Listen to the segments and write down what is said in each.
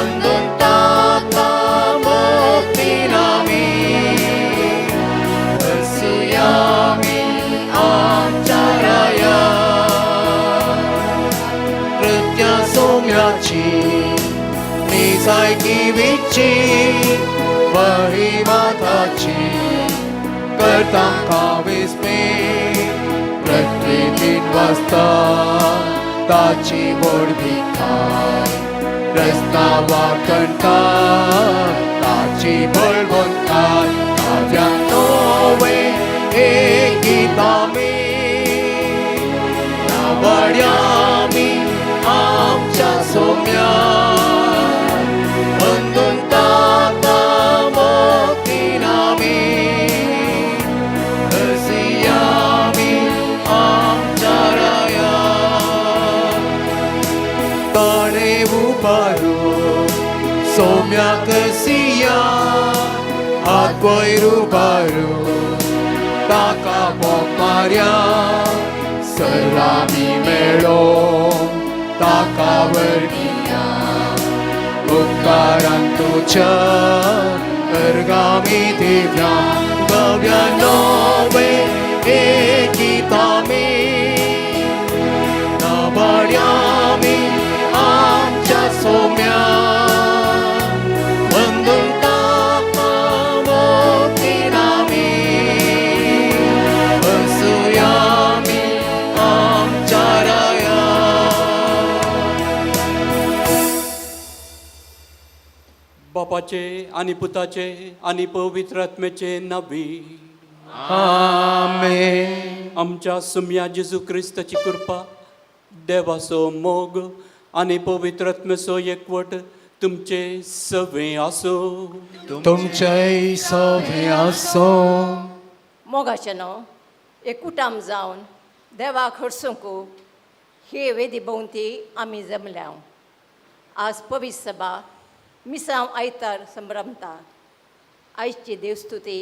अंदून ताका मुक्तीन आमी हरसुया आमी आमच्या राया. कृत्या सोम्याची निजायकी विची महिमा ताची करता विस्मे. प्रत्येकीन वाजता ताची व्हडविकाय, रस्ता वाकणता ताची बळवंताय. काव्या नोवे एक गीतामी नावाड्यामी आमच्या सोम्या, अंदून ताका मुक्तीन आमी हरसियामी आमच्या राया. ताणे उबारो सोम्याक सिया, हात वयर उबारो ताका बोक मारया. सलामी मेळो ताका वर्गिया, उपकारान तुज्या अर्गामी दिव्या. गव्या नोवे एक गीतामी नाबाड्यामी आमच्या सोम्या, अंदून ताका मुक्तीन आमी हरसुयामी आमच्या राया. बापाचे आनी पुताचे आनी पवित्र आत्म्याचे नावी. आमेन. आमच्या सुम्या जेजू क्रिस्ताची कृपा, देवाचो मोग आनी पवित्र आत्म्याचो एकवट तुमचे सवे आसो. तुमचेय सवे आसो. मोगाचें न्हू एकूटाम जावन देवाक हरसूंक हे वेदी भोंवती आमी जमल्या. आज पवित्र सभा मिसांव आयतार संभ्रमता. आयची देवस्तुती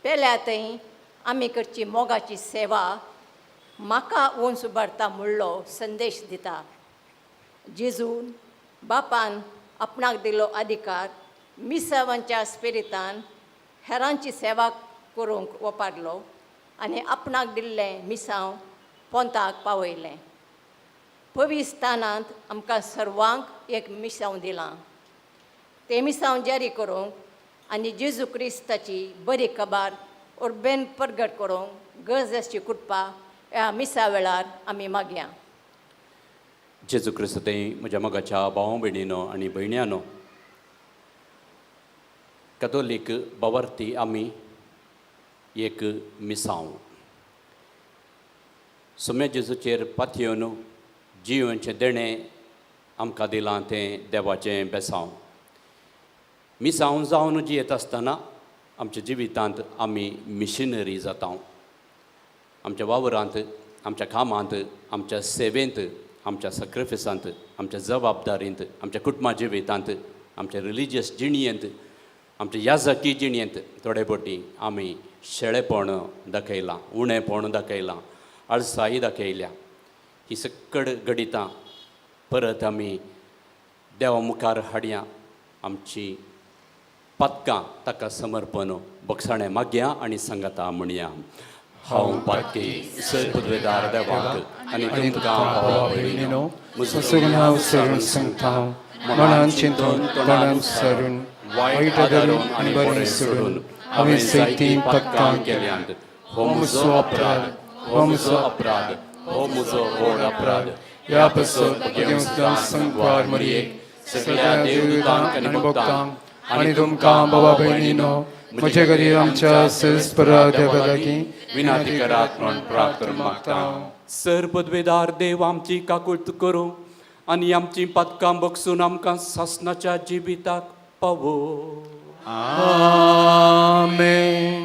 पेल्या थंय आमी करची मोगाची सेवा म्हाका उंच उबारता म्हणलो संदेश दिता. जेजून बापान आपणाक दिलो अधिकार मिसावांच्या स्पिरितान हेरांची सेवा करूंक वपारलो आनी आपणाक दिल्लें मिसांव पोंताक पावयलें. पवित्र स्थानांत आमकां सर्वांक एक मिसांव दिलां. तें मिसांव जारी करूंक आनी जेजू क्रिस्ताची बरी खबर उर्बेन परगट करूंक गरज आसची कृपा ह्या मिसा वेळार आमी मागया. जेजू क्रिस्त ते म्हज्या मोगाच्या भाव भयणीनो आनी भयण्यानो, कतोलीक बावर्थी आमी एक मिसांव सुम्या जेजूचेर पातयेवन जिवनचें देणें आमकां दिलां तें देवाचें बेसांव. मिसांव जावन जियेत आसतना आमच्या जिवितांत आमी मिशनरी जाता. आमच्या वावरांत, आमच्या कामांत, आमच्या सेवेंत, आमच्या सॅक्रिफिसांत, आमच्या जबाबदारींत, आमच्या कुटुंबा जिवितांत, आमच्या रिलिजियस जिणयेंत, आमच्या याजकी जिणयेंत थोडे फावटी आमी शेळेपण दाखयलां, उणेपण दाखयलां, आळसाय दाखयल्या. ही सक्कड घडितां परत आमी देवा मुखार हाडया. आमची पातकां ताका समर्पण बक्षाणें मागया आनी सांगाता म्हणया. हांव पातकी सर पदवेदार देवाक आनी तुमकां भावा भयणीनो म्हजो गुन्यांव सरून सांगता. मनान चिंतून, तोंडान सरून, वायट धरून आनी बरें सोडून हांवें जायतीं पातकां केल्यांत. हो म्हजो अपराध, हो म्हजो अपराध, हो म्हजो व्हड अपराध. ह्या पासत म्हगे संकवार मरयेक, सगळ्या देवदूतांक आनी भक्तांक आनी तुमकां बाबा भयणीनो म्हजे खातीर आमच्या सेस्परा देवा लागीं विनंती करात म्हूण प्रार्थना मागता. सर पदवेदार देव आमची काकूत करूं आनी आमची पातकां बगसून आमकां सासनाच्या जिविताक पावो. आमेन.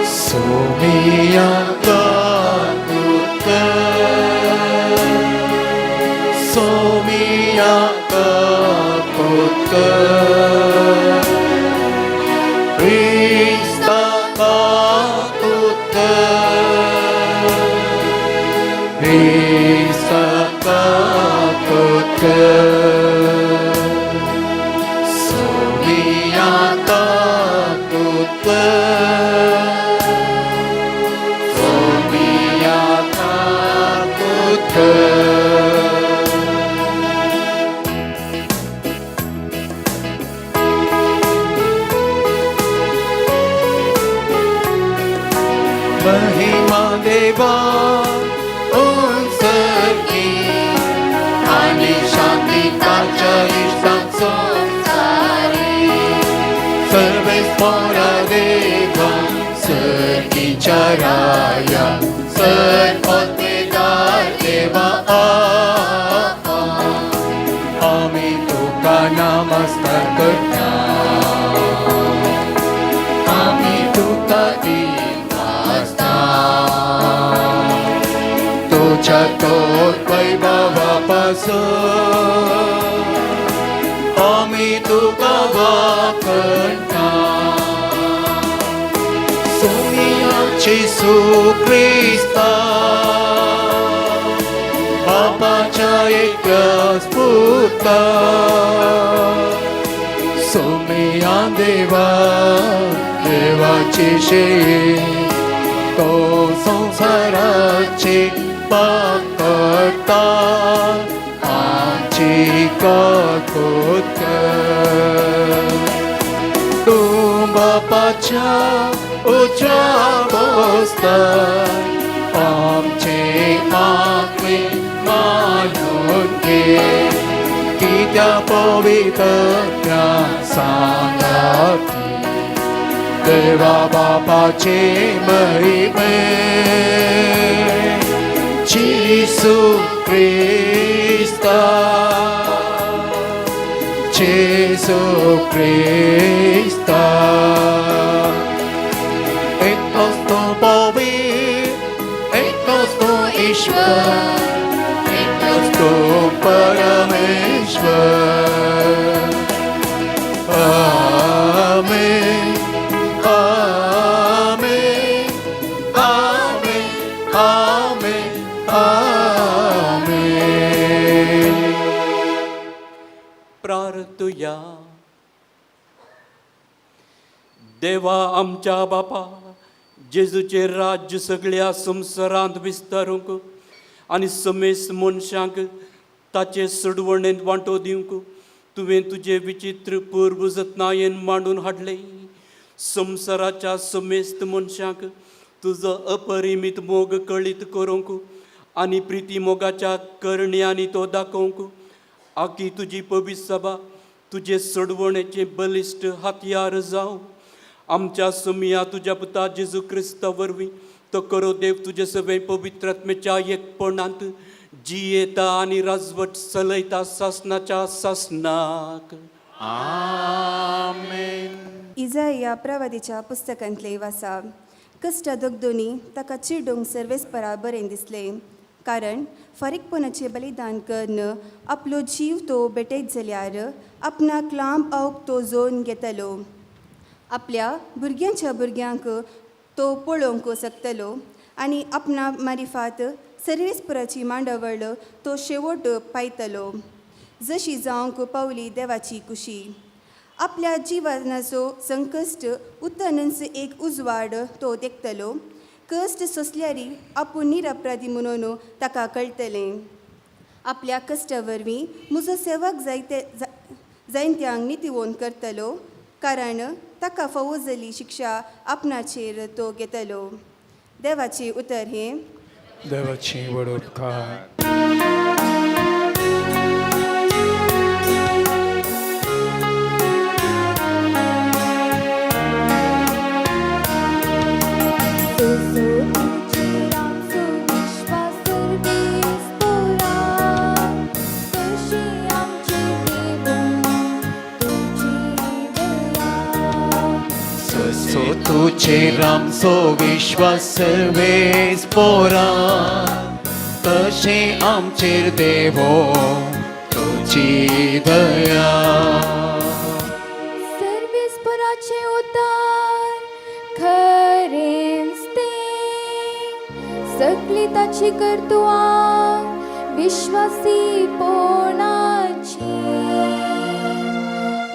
सोमिया काकुत कर, सोमिया काकुत कर, क्रिस्ता काकुत कर, क्रिस्ताक ताकत कर, सोम्या ताकत कर, सोम्या ताकत कर. महिमा देवा उंचकी आणि शांती ताच्या इश्टांक संवसारी. सर्वेस्पोरा देवा सर्गीच्या राया, सर्वोत्तेदार देवा आमी तुका नमस्कार करता, आमी तुका दिता तुझ्या तोर वैभवापासून आमी तुका वाखणटा. सोनिया जेसू क्रिस्ता बापाच्या एकच पुता, सोमिया देवा देवाची शे, तो संसाराचे पाप करता, आमची काकूत कर. तूं बापाच्या उजव्या बसता, आमचे आत्मे मानून घे, कित्या पवित्र सांगाती देवा बापाचे महिमे. जेसू क्रिस्ता, जेसू क्रिस्ता, एकच तो पवित्र, एकच तो ईश्वर, एकच तो परमेश्वर. आमेन, आमेन, आमेन, आमेन, आमेन. प्रार्थुया. देवा आमच्या बापा, जेजूचें राज्य सगळ्या संवसारांत विस्तारूंक आनी समेस्त मनशांक ताचे सोडवणेंत वांटो दिवंक तुवें तुजे विचित्र पूर्व जतनायेन मांडून हाडलें. संवसाराच्या समेस्त मनशांक तुजो अपरिमीत मोग कळीत करूंक आनी प्रिती मोगाच्या करण्यांनी तो दाखोवंक आकी तुजी पवित्र सभा तुजे सोडवणेचें बलिश्ट हत्यार जावं. आमच्या सुमया तुज्या पुता जेजू क्रिस्ता वरवीं तो करो देव तुजे सगळे पवित्रात्मेच्या एकपणांत जियेता आनी राजवट चलयता सासनाच्या सासनाक. आमेन. इजाया प्रवादीच्या पुस्तकांतले वासा. कश्ट दगदोनी ताका चिडूंक सर्वेस्परा बरें दिसलें, कारण फारीकपणाचें बलिदान करून आपलो जीव तो भेटयत जाल्यार आपणाक लांब अवक तो जोन घेतलो, आपल्या भुरग्यांच्या भुरग्यांक तो पळोवंक शकतलो आनी आपणा मारिफात सर्वेस्पराची मांडावळ तो शेवट पायतलो, जशी जावंक पावली देवाची कुशी. आपल्या जिवनाचो संकश्ट उत्तनच एक उजवाड तो देखतलो, कश्ट सोंसल्यारी आपूण निरपराधी म्हणून ताका कळटलें. आपल्या कश्टा वरवीं म्हजो सेवक जायते जायत्यांक नितीवोन करतलो, कारण ताका फावो जाल्ली शिक्षा आपणाचेर तो घेतलो. देवाचें उतर हें. देवाची व्हड उपकार. तुचेर आमचो विश्वास सर्वेस्पोरा, तशी आमचेर देवो तुजी दया. सो तुजेर आमचो विश्वास सर्वेस्पोरा, तशें आमचेर देवो तुजी दया. सर्वेस्पोराचें उतर खरेंच तें, सगळ्या सगळी ताची कर्तुआं विश्वासीपणाची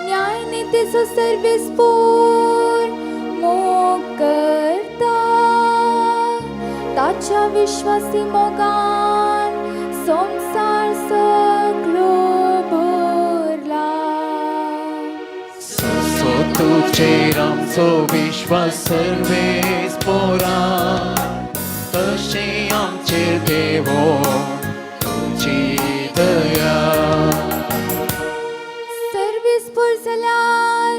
न्यायनितीचो सर्वीस पूर मोग करता ताच्या विश्वासी मोगान संवसार सगळो भरला. सो तुजेर आमचो विश्वास सर्वेस पोरा, तशें आमचेर देवो तुजी दया. सर्वीस पूर जाल्यार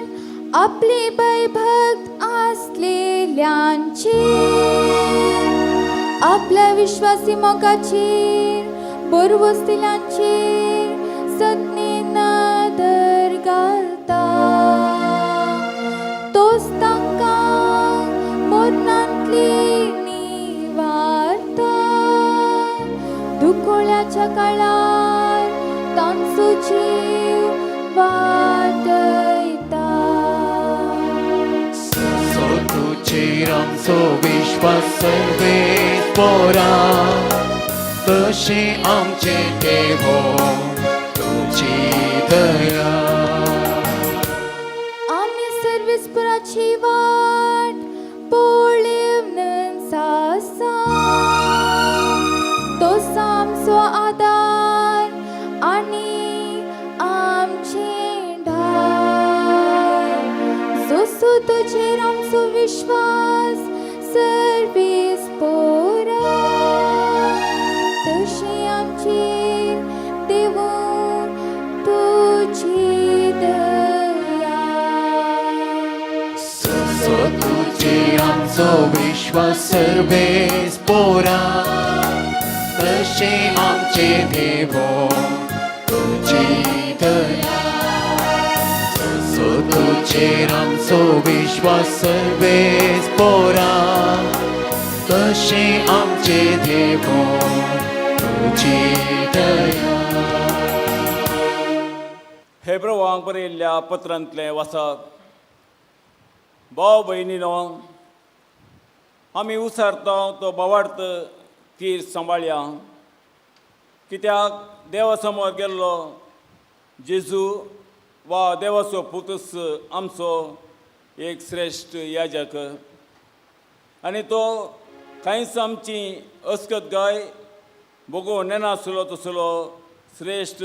आपली भयभक्त आसलेल्यांची आपल्या विश्वासी मोगाचेर बरवस्तिल्यांचेर सदनी नदर घालता. तोच तांकां मरणांतली निवारता, दुकोळ्याच्या काळार तांचो जीव वाटयता. सो तुजेर आमचो विश्वास सर्वेस पोरा, तशें आमचेर देवो तुजी दया. आमी सर्वेस्पराची वाट पळेवन आसा, तोच आमचो आदार आनी आमचें ढाल. जसो तुजेर आमचो विश्वास सर्वेस्पोरा, तशी आमचेर देवू तुजी दया. सो तुजेर आमचो विश्वास सर्वेस पोरा, तशें आमचेर देवो तुजी दया. सो तुजेर आमचो विश्वास सर्वेस पोरा, तशें आमचेर देवो तुजी दया. हेब्रवांक बरयल्ल्या पत्रांतलें वाचप. भाव भयणीनो, आमी उसारता तो बावार्थ तीर सांबाळया, कित्याक देवा समोर गेल्लो जेजू वा देवाचो पुतूस आमचो एक श्रेश्ठ याजक आनी तो कांयच आमची अस्कत गाय भोगोवंक नेनासलो तसलो श्रेश्ठ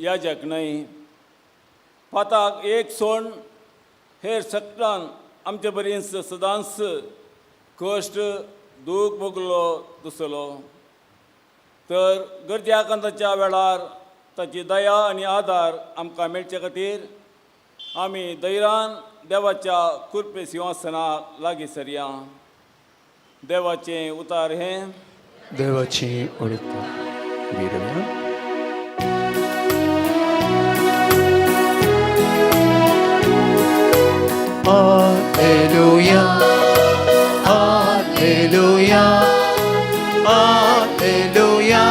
याजक न्हय. पाताक एक सोण हेर सगळ्यान आमचे बरीच सदांच कश्ट दूख भोगलो तसलो. तर गरजे आकांताच्या वेळार ताची दया आनी आदार आमकां मेळचे खातीर आमी धैर्यान देवाच्या कृपे सिंहासनाक लागीं सरया. देवाचें उतार हें. देवाची ओळख विरया. Alleluia, Alleluia, Alleluia,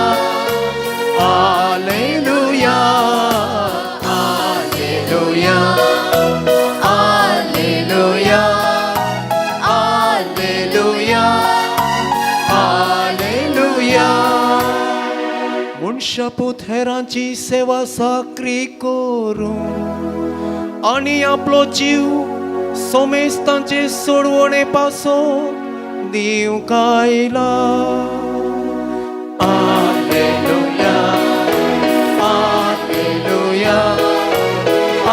Alleluia, Alleluia, Alleluia, Alleluia, Alleluia. मनशापूत हेरांची सेवा साकरी करूं आनी आपलो जीव सोमेस्तांचे सोडवणे पासो दिवंक आयला. Alleluia, Alleluia,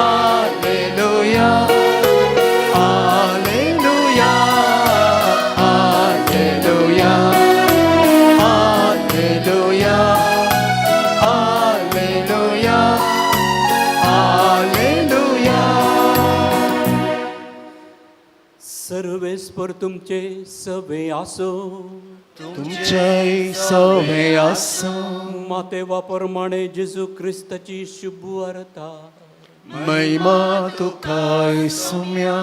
Alleluia, Alleluia, Alleluia, Alleluia, Alleluia, Alleluia. सर्वेस्पर तुमचे सवे आसो. तुमच्याय सवे आसूं. मातेवा प्रमाणे जेजू क्रिस्ताची शुभ वार्ता. महिमा तुकाय सुम्या.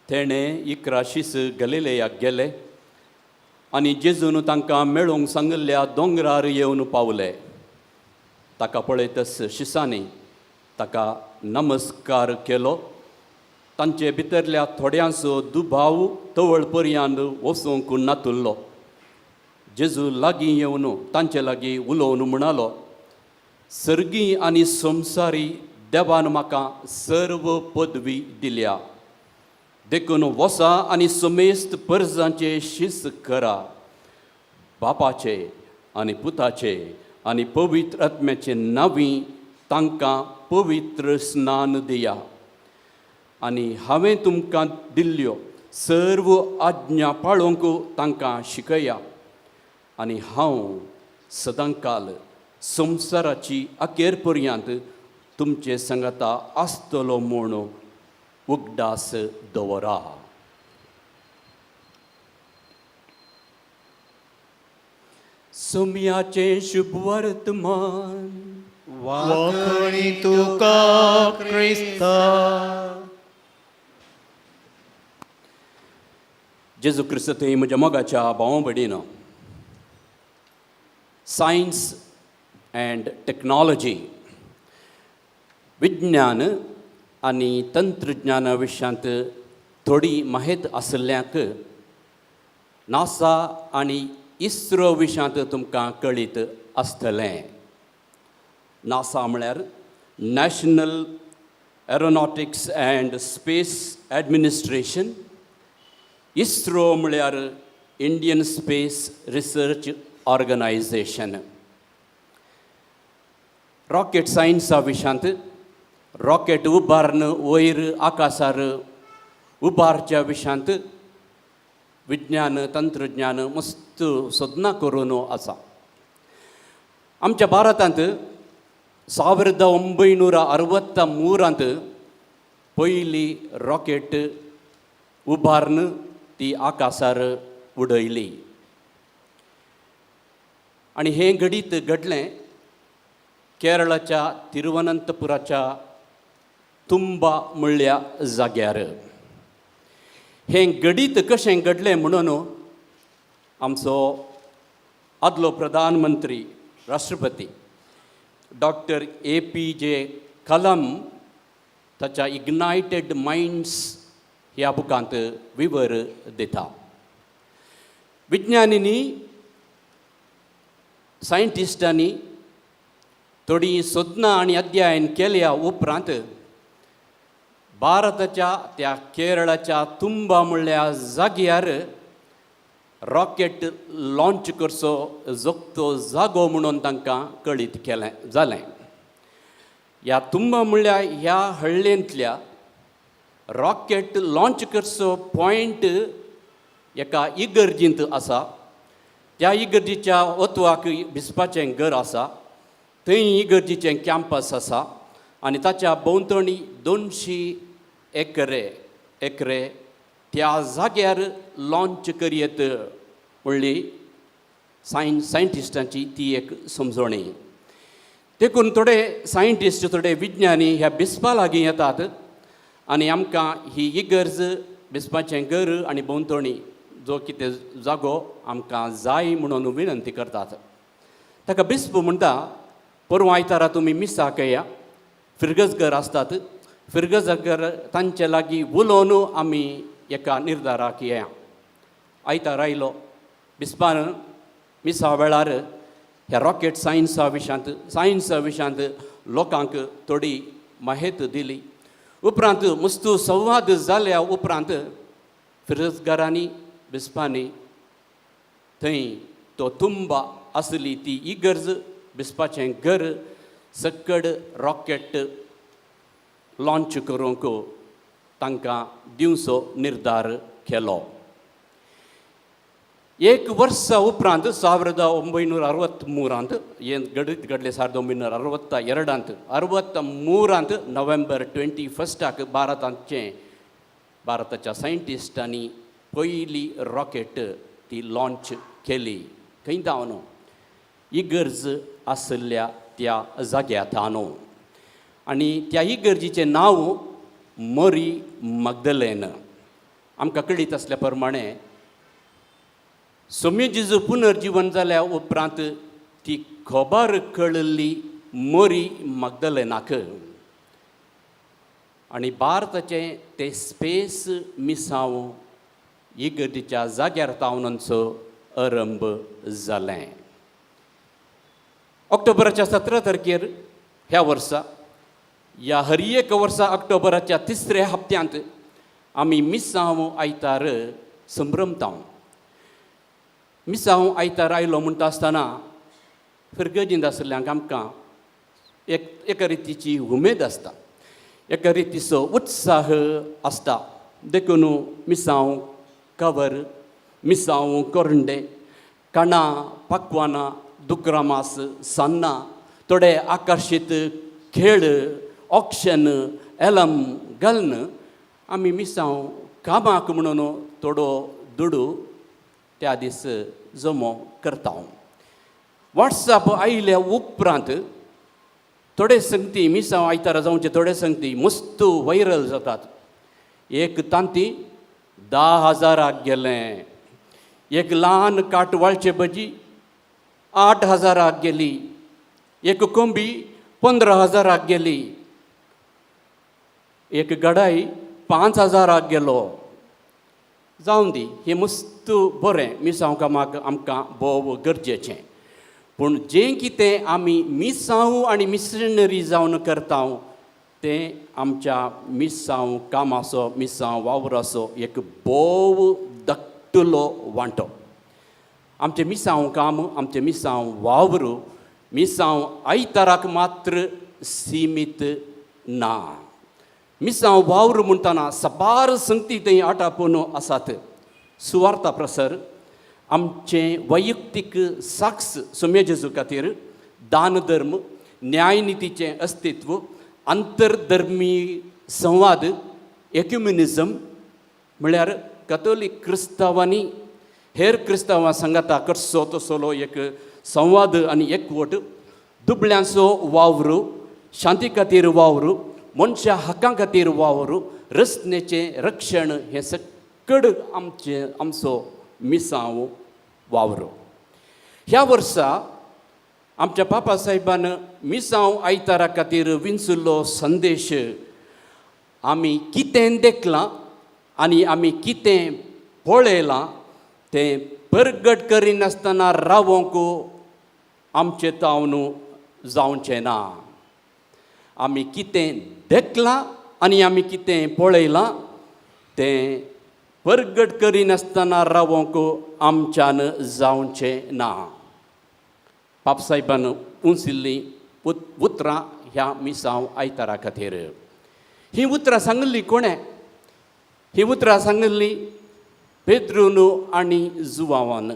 तेणें 11 शीस गलिलेयाक गेले आनी जेजून तांकां मेळूंक सांगिल्ल्या दोंगरार येवन पावले. ताका पळयतच शिसांनी ताका नमस्कार केलो. तांचे भितरल्या थोड्यांचो दुबाव तवळ पर्यंत वचूंक नातुल्लो. जेजू लागीं येवन तांचे लागीं उलोवन म्हणालो, सर्गी आनी संवसारी देवान म्हाका सर्व पदवी दिल्या, देखून वसा आनी समेस्त परजांचे शिस्त करा, बापाचे आनी पुताचे आनी पवित्र आत्म्याचे नांवी तांकां पवित्र स्नान दिया, आनी हांवें तुमकां दिल्ल्यो सर्व आज्ञा पाळोवंक तांकां शिकया, आनी हांव सदांकाल संवसाराची अखेर पर्यंत तुमचे संगता आसतलो म्हूण उगडास दवरा. सोम्याचें शुभ वर्तमान. वाखणी तुका क्रिस्ता. जेजू क्रिस्त थंय म्हज्या मोगाच्या भाव भयणीनो, सायन्स अँड टेक्नॉलॉजी, विज्ञान आनी तंत्रज्ञाना विशयांत थोडी माहित आशिल्ल्यांक नासा आनी इस्रो विशयांत तुमकां कळीत आसतलें. नासा म्हळ्यार National Aeronautics and Space Administration, ISRO म्हळ्यार Indian space research organisation. Rocket सायन्सा विशयांत रॉकेट उबारून वयर आकाशार उबारच्या विशयांत विज्ञान तंत्रज्ञान मस्त सोदनां करून आसा. आमच्या भारतांत 1963त पयली रॉकेट उबारून ती आकाशार उडयली आनी हें घडीत घडलें केरळाच्या तिरुवनंतपुराच्या तुंबा म्हणल्या जाग्यार. हें घडीत कशें घडलें म्हणून आमचो आदलो प्रधानमंत्री, राष्ट्रपती डॉक्टर ए.पी.जे. कलाम ताच्या इग्नायटेड मायंड्स ह्या बुकांत विवर दिता. विज्ञानींनी, सायंटिस्टांनी थोडीं सोदनां आनी अध्ययन केल्या उपरांत भारताच्या त्या केरळाच्या तुंबा म्हणल्या जाग्यार रॉकेट लॉंच करचो जोगतो जागो म्हणून तांकां कळीत केलें जालें. ह्या तुंबा म्हणल्या ह्या हळ्ळेंतल्या रॉकेट लॉंच करचो पॉयंट एका इगर्जींत आसा. त्या इगर्जीच्या ओतवाक भिजपाचें घर आसा, थंय इगर्जीचें कॅम्पस आसा आनी ताच्या भोंवतणी 200 एकरे एकरे त्या जाग्यार लॉंच करयेत म्हणली सायंटिस्टांची ती एक समजणी. देखून थोडे सायंटिस्ट, थोडे विज्ञानी ह्या बिस्पा लागीं येतात आनी आमकां ही इगर्ज, बिस्पाचें घर आनी भोंवतणी जो कितें जागो आमकां जाय म्हणून विनंती करतात. ताका बिस्प म्हणटा, परवां आयतारा तुमी मिसाक येया, फिरगजगर आसतात, फिरगजगर तांचे लागीं उलोवन आमी एका निर्धाराक येया. आयतार आयलो, बिस्पान मिसा वेळार ह्या रॉकेट सायन्सा विशयांत, सायन्सा विशयांत लोकांक थोडी माहिती दिली. उपरांत मुस्तू संवाद जाल्या उपरांत फिरजगारांनी, बिस्पांनी थंय तो तुंबा आसली ती इगर्ज, बिस्पाचें घर सक्कड रॉकेट लॉंच करूंक तांकां दिवचो निर्धार केलो. एक वर्सा उपरांत 1963त हें घडीत घडलें. 1962त, 63त नोव्हेंबर 21 भारताचें, भारताच्या सायंटिस्टांनी पयली रॉकेट ती लॉंच केली. खंय धांवन? इगर्ज आशिल्ल्या त्या जाग्यार न्हू. आनी त्या इगर्जीचें नांव मरी मगदलेन. आमकां कळीत आसल्या प्रमाणे सोम्य जेजू पुनर्जीवन जाल्या उपरांत ती खबर कळिल्ली मरी मगदलेनाक आनी भारताचें तें स्पेस मिसांव इगर्जीच्या जाग्यार तावनचो आरंभ जालें. ऑक्टोबराच्या 17 तारखेर ह्या वर्सा ह्या हर एक वर्सा ऑक्टोबराच्या तिसऱ्या हप्त्यांत आमी मिसांव आयतार संभ्रमता. मिसांव आयतार आयलो म्हणटा आसतना फिरगजींत आशिल्ल्यांक आमकां एक एका रितीची उमेद आसता, एका रितीचो उत्साह आसता. देखून मिसांव कवर, मिसांव कोरंडे, काणां, पकवानां, दुकरा मास, सान्नां, थोडे आकर्शीत खेळ, ऑक्शन, एलम घालून आमी मिसांव कामाक म्हणून थोडो दुडू त्या दीस जमो करता. वॉट्सएप आयल्या उपरांत थोडे संगती मिसांव आयतारा जावचे थोडे संगती मस्त व्हायरल जातात. एक तांती 10,000 गेलें, एक ल्हान काट वाळचे भजी 8,000 गेली, एक कोंबी 15,000 गेली, एक गडाय 5,000 गेलो. जावं दी, हें मस्त बरें मिसांव कामाक आमकां भोव गरजेचें. पूण जें कितें आमी मिसांव आनी मिशनरी जावन करता तें आमच्या मिसांव कामाचो, मिसांव वावराचो एक भोव धाकटुलो वांटो. आमचें मिसांव काम, आमचें मिसांव वावर मिसांव आयताराक मात्र सिमीत ना. मिसांव वावर म्हणटना साबार संगती थंय आटापून आसात. सुवार्ता प्रसर, आमचें वैयक्तीक साक्ष सोम्या जेजू खातीर, दान धर्म, न्यायनितीचें अस्तित्व, आंतरधर्मी संवाद, एक्युमिनिजम म्हळ्यार कथोलीक क्रिस्तांवांनी हेर क्रिस्तांवां सांगाता करचो तसलो एक संवाद आनी एकवट, दुबळ्यांचो वावर, शांती खातीर वावर, मनशा हक्कां खातीर वावर, रचनेचें रक्षण, हें सकड आमचें आमचो मिसांव वावर. ह्या वर्सा आमच्या पापा साहेबान मिसांव आयतारा खातीर विंचुल्लो संदेश आमी कितें देखलां आनी आमी कितें पळयलां तें परगट करिनासतना रावोंक आमचें तावन जावचें ना. आमी कितें देखलां आनी आमी कितें पळयलां तें परगट करिनासतना रावोंक आमच्यान जावचें ना. पापसाहेबान उंचिल्लीं उतरां ह्या मिसांव आयतारा खातीर. हीं उतरां सांगिल्लीं कोणें? हीं उतरां सांगिल्लीं पेद्रून आनी जुवावान.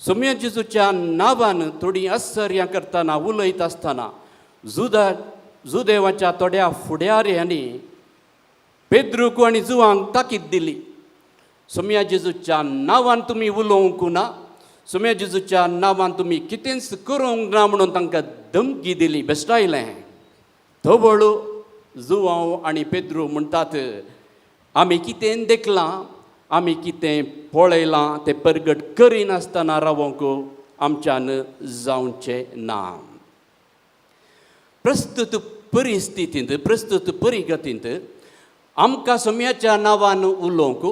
सोम्या जेजूच्या नांवान थोडीं आश्चर्यां करतना, उलयत आसतना जुदेवाच्या थोड्या फुड्याऱ्यांनी पेद्रूक आनी जुवांक ताकीद दिली, सोम्या जेजूच्या नांवान तुमी उलोवंक ना, सोम्या जेजूच्या नांवान तुमी कितेंच करूंक ना म्हणून तांकां धमकी दिली, बेश्टायलें. तवळ जुवांव आनी पेद्रू म्हणटात, आमी कितें देखलां, आमी कितें पळयलां तें परगट करिनासतना रावोंक आमच्यान जावचें ना. प्रस्तुत परिस्थितींत, प्रस्तुत परिगतींत आमकां सोम्याच्या नांवान उलोवंक,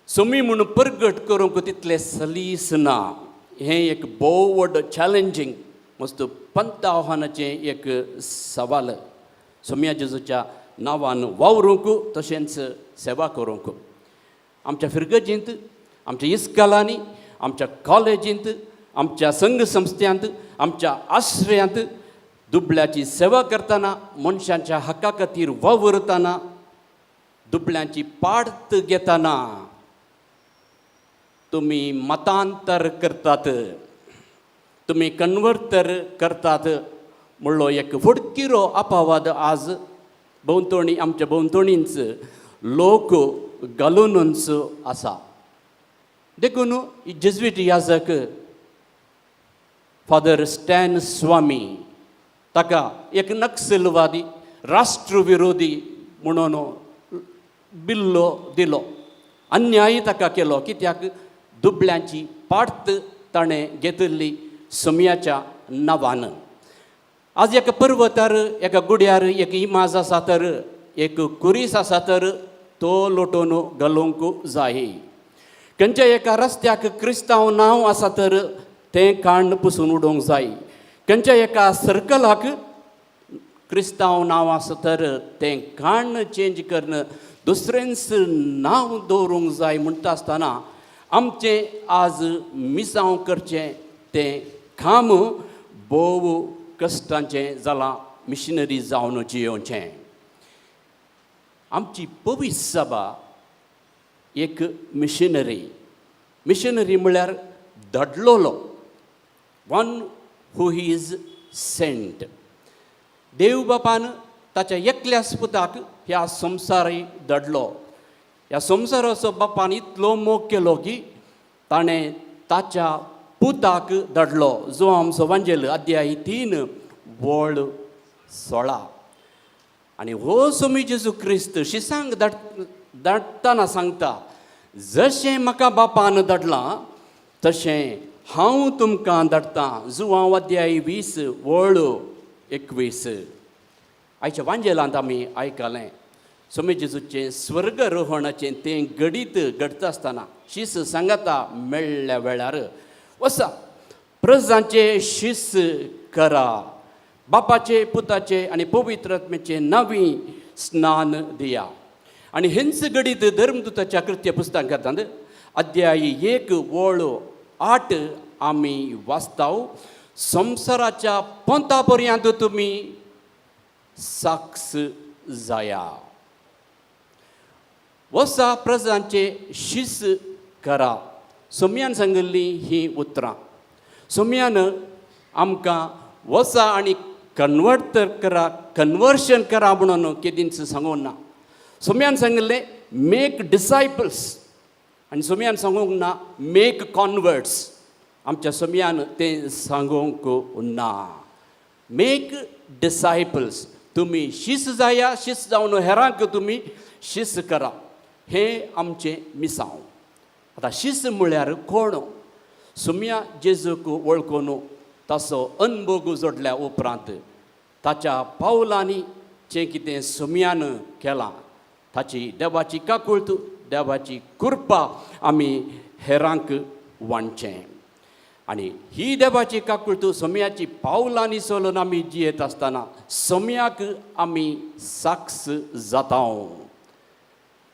सोमी म्हूण परगट करूंक तितलें सलीस ना. हें एक भोव व्हड चॅलेंजींग, मस्त पंत आव्हानाचें एक सवाल. सोम्या जेजूच्या नांवान वावरूंक तशेंच सेवा करूंक आमच्या फिरगजींत, आमच्या इस्कलांनी, आमच्या कॉलेजींत, आमच्या संघ संस्थ्यांत, आमच्या आश्रयांत दुबळ्याची सेवा करतना, मनशांच्या हक्का खातीर वावुरतना, दुबळ्यांची पाडत घेतना तुमी मतांतर करतात, तुमी कन्वर्तर करतात म्हणलो एक फुडकिरो अपवाद आज भोंवतणी, आमच्या भोंवतणीच लोक घालुनूच आसा. देखून जेज्वीट याजक फादर स्टॅन स्वामी ताका एक नक्सलवादी, राष्ट्रविरोधी म्हणून बिल्लो दिलो, अन्याय ताका केलो. कित्याक? दुबळ्यांची पार्त ताणें घेतिल्ली सम्याच्या नांवान. आज एका पर्वतार, एका गुड्यार एक इमाज आसा तर, एक कुरीस आसा तर तो लोटोवन घालूंक जाय. खंयच्या एका रस्त्याक क्रिस्तांव नांव आसा तर तें काण्ण पुसून उडोवंक जाय. खंयच्या एका सर्कलाक क्रिस्तांव नांव आसा तर तें काण्ण चेंज करून दुसरेंच नांव दवरूंक जाय. म्हणटा आसतना आमचें आज मिसांव करचें तें काम भोव कश्टांचें जालां. मिशनरी जावन जियोवचें आमची पवित्र सभा एक मिशनरी. मिशनरी म्हळ्यार धाडलोलो, वन who is Saint. देव बापान ताच्या एकल्याच पुताक ह्या संवसारी धाडलो. ह्या संवसाराचो बापान इतलो मोग केलो की ताणें ताच्या पुताक धाडलो. जो आमचो वांजेल अध्याय 3 वळ 16. आनी हो सोमी जेजू क्रिस्त शिसांक धाडटना सांगता, जशें म्हाका बापान धाडलां तशें हांव तुमकां धाडटां. जुवांव अध्याय 20 वळ 21. आयच्या वांजेलांत आमी आयकलें, सोमी जेजूचें स्वर्ग रोहणाचें तें घडीत घडटा आसतना शीस सांगाता मेळ्ळ्या वेळार, वसा प्रजांचे शीस करा, बापाचे, पुताचे आनी पवित्र आत्म्याचे नवी स्नान दिया. आनी हेंच घडीत धर्मदूताच्या कृत्य पुस्तकांत अध्याय 1 वळ 8 आमी वाचताव, संवसाराच्या पोंता पर्यंत तुमी साक्ष जाया. वसा प्रजांचे शीस करा. सोम्यान सांगिल्लीं हीं उतरां. सोम्यान आमकां वसा आनी कन्वर्ट करा, कन्वर्शन करा म्हणून केदींच सांगूंक ना. सोम्यान सांगिल्लें, मेक डिसायपल्स. आनी सोम्यान सांगूंक ना, मेक कॉन्वर्ट्स. आमच्या सोम्यान तें सांगूंक ना. मेक डिसायपल्स. तुमी शीस जाया, शीस जावन हेरांक तुमी शीस करा. हें आमचें मिसांव. आतां शीस म्हळ्यार कोण? सुम्या जेजूक वळखून ताचो अनभोग जोडल्या उपरांत ताच्या पावलांनी जें कितें सुम्यान केलां, ताची देवाची काकुळट, देवाची कृपा आमी हेरांक वांटचें. आनी ही देवाची काकुळट, सोम्याची पावलांनी चलून आमी जियेत आसतना सोम्याक आमी साक्ष जाता.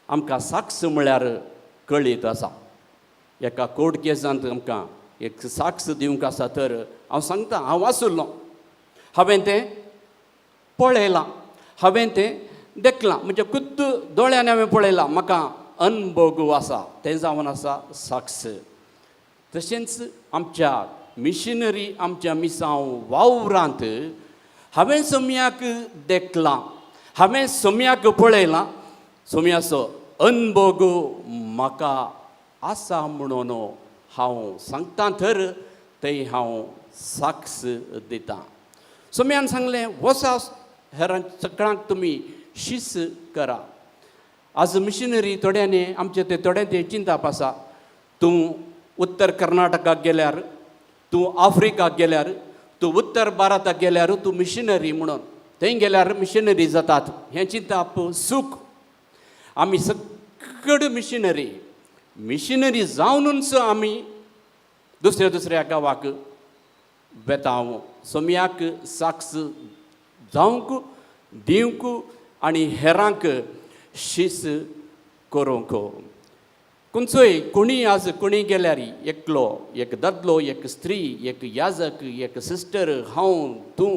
आमकां साक्ष म्हळ्यार कळीत आसा. एका कोर्ट केसांत आमकां एक साक्ष दिवंक आसा तर हांव सांगता, हांव आसुल्लो, हांवें तें पळयलां, हांवें तें देखलां, म्हणजे खुद्द दोळ्यान हांवें पळयलां, म्हाका अनभोग आसा. तें जावन आसा साक्ष. तशेंच आमच्या मिशनरी, आमच्या मिसांव वावरांत हांवें सोम्याक देखलां, हांवें सोम्याक पळयलां, सोम्याचो अनभोग म्हाका आसा म्हणून हांव सांगता तर थंय हांव साक्ष दितां. सोम्यान सांगलें, वसा, हेरां सगळ्यांक तुमी शीस करा. आज मिशनरी थोड्यांनी आमचे ते थोडे ते चिंताप आसा, तूं उत्तर कर्नाटकाक गेल्यार, तूं आफ्रिकाक गेल्यार, तूं उत्तर भारताक गेल्यार तूं मिशनरी म्हणून, थंय गेल्यार मिशनरी जातात. हें चिंताप चूक. आमी सगळे मिशनरी. मिशनरी जावनूच आमी दुसऱ्या दुसऱ्या गांवाक वेता. सोम्याक साक्ष जावंक दिवंक आनी हेरांक शीस करूंक. खंयचोय कोणी आज कोणी गेल्यार, एकलो एक दादलो, एक स्त्री, एक याजक, एक सिस्टर, हांव, तूं,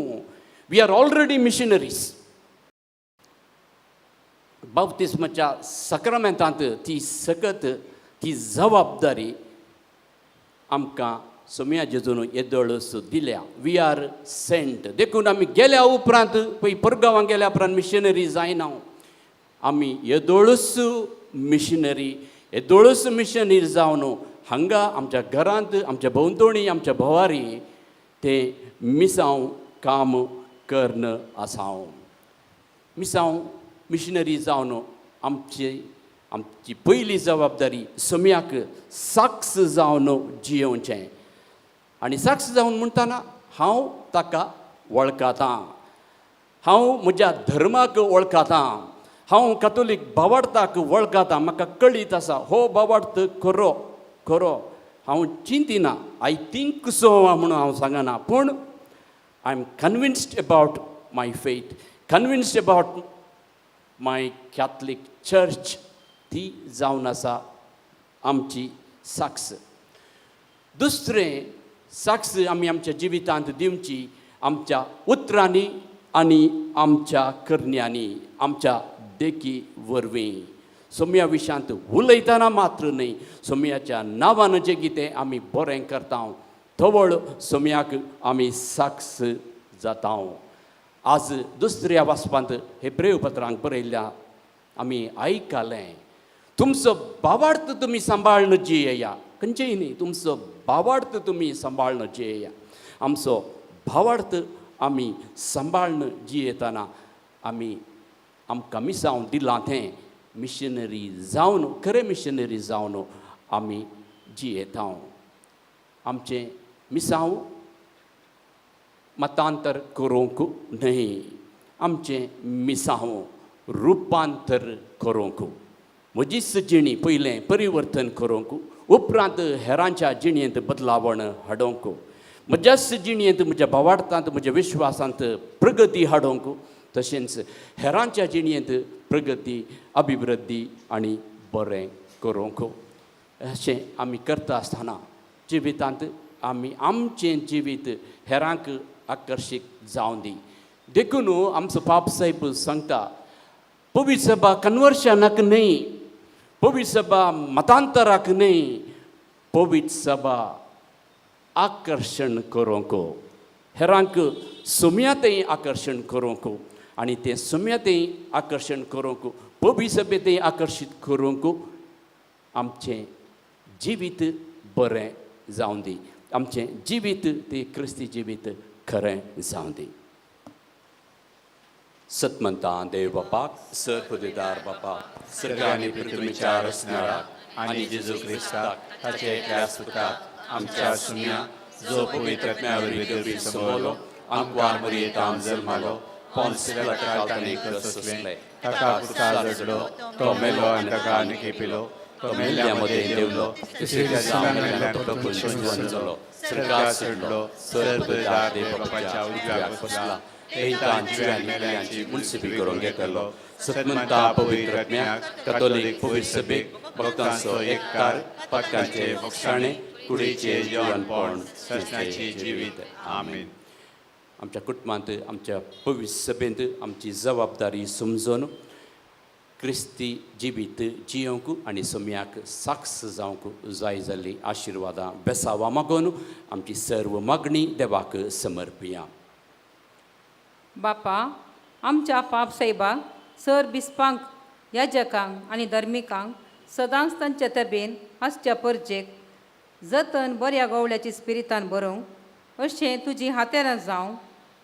we are already missionaries. बाप्तिस्माच्या सक्रामेंतांत ती सकत, ती जबाबदारी आमकां सोम्या जेजून येदोळस दिल्या. We are sent. देखून आमी गेल्या उपरांत, पळय, परगांवां गेल्या उपरांत मिशनरी जायना. आमी येदोळूच मिशनरी. येदोळूच मिशनरी जावन हांगा आमच्या घरांत, आमच्या भोंवतणी, आमच्या भोवारी ते मिसांव काम कर्ण आसा. मिसांव मिशनरी जावन आमची पयली जबाबदारी सम्याक साक्ष जावन जियोवचें. आनी साक्ष जावन म्हणटना हांव ताका वळखतां, हांव म्हज्या धर्माक वळखतां, हांव कातोलीक भावार्थाक वळखतां, म्हाका कळीत आसा हो भावार्थ खरो. खरो हांव चिंतिना, I think so म्हणून हांव सांगना, पूण I am convinced about my faith, convinced about my Catholic church. ती जावन आसा आमची साक्ष. दुसरें साक्ष आमी आमच्या जिवितांत दिवची आमच्या उतरांनी आनी आमच्या करण्यांनी, आमच्या देखी वरवीं. सोम्या विशयांत उलयतना मात्र न्हय, सोम्याच्या नांवान जें कितें आमी बरें करता तवळ सोम्याक आमी साक्ष जाता. आज दुसऱ्या वाचपांत हेब्रेव पत्रांक बरयल्ल्या आमी आयकलें, तुमचो भावार्थ तुमी सांबाळून जियेया. खंयचेय न्ही, तुमचो भावार्थ तुमी सांबाळून जियेया. आमचो भावार्थ आमी सांबाळून जियेतना आमी आमकां मिसांव दिलां तें मिशनरी जावन, खरें मिशनरी जावन आमी जियेता. आमचें मिसांव मतांतर करूंक न्हय, आमचें मिसांव रुपांतर करूंक. म्हजीच जिणी पयलें परिवर्तन करूंक, उपरांत हेरांच्या जिणेंत बदलावण हाडूंक. म्हज्याच जिणेंत, म्हज्या भावार्थांत, म्हज्या विश्वासांत प्रगती हाडूंक, तशेंच हेरांच्या जिणेंत प्रगती, अभिवृद्धी आनी बरें करूंक. अशें आमी करता आसतना जिवितांत आमी आमचें जिवीत हेरांक आकर्शीत जावं दी. देखून आमचो पाप साहेब सांगता, पवित्र सभा कन्वर्शनाक न्हय, पवित्र सभा मतांतराक न्हय, पवित्र सभा आकर्शण करूंक, हेरांक सुम्यातय आकर्शण करूंक. आनी तें सुम्यातय आकर्शण करूंक, पवित्र सभेतय आकर्शीत करूंक आमचें जिवीत बरें जावं दी. आमचें जिवीत तें क्रिस्ती जिवीत खरें जावं दी. सतमंता देव बापाक, सर पदवीदार बापा, सर्गांनी पृथ्वीच्या रचणाराक आनी जेजू क्रिस्ताक ताचे एकल्या पुताक आमच्या सुम्या, जो पवित्र आत्म्या वरवीं समवलो, आंकवार मरियेताम जल्मालो, पोन्स पिलाताक ताणें सोंसलें, ताका कुर्सार जडलो, तो मेलो आनी ताका आनी खेपिलो, तो मेल्ल्या मदें देंवलो, तिसऱ्या दिसा मेल्ल्यान परतून जिवंत जालो, स्वर्गार चडलो, सर पदवीदार देव बापाच्या उजव्याक बसला, थंय जिव्या आनी मेल्ल्यांची मुन्सिफी करून घेतलो. सतमंता पवित्र आत्म्याक, कथोलीक पवित्र सभेक, भक्तांचो एककार, पातकांचे बक्षाणे, कुडीचे जिवनपण, सस्नाची जिवीत. आमेन. आमच्या कुटुंबांत, आमच्या पवित्र सभेंत आमची जबाबदारी समजून क्रिस्ती जिवीत जियोंक आनी सोम्याक साक्ष जावंक जाय जाल्ली आशिर्वादां बेसावां मागून आमची सर्व मागणी देवाक समर्पिया. बापा, आमच्या पाप साहेबाक, सर बिस्पांक, याजकांक आनी धर्मिकांक सदांच तांच्या तबेन आसच्या परजेक जतन बऱ्या गवळ्याची स्पिरितान बरोवंक अशें तुजी हातेरां जावं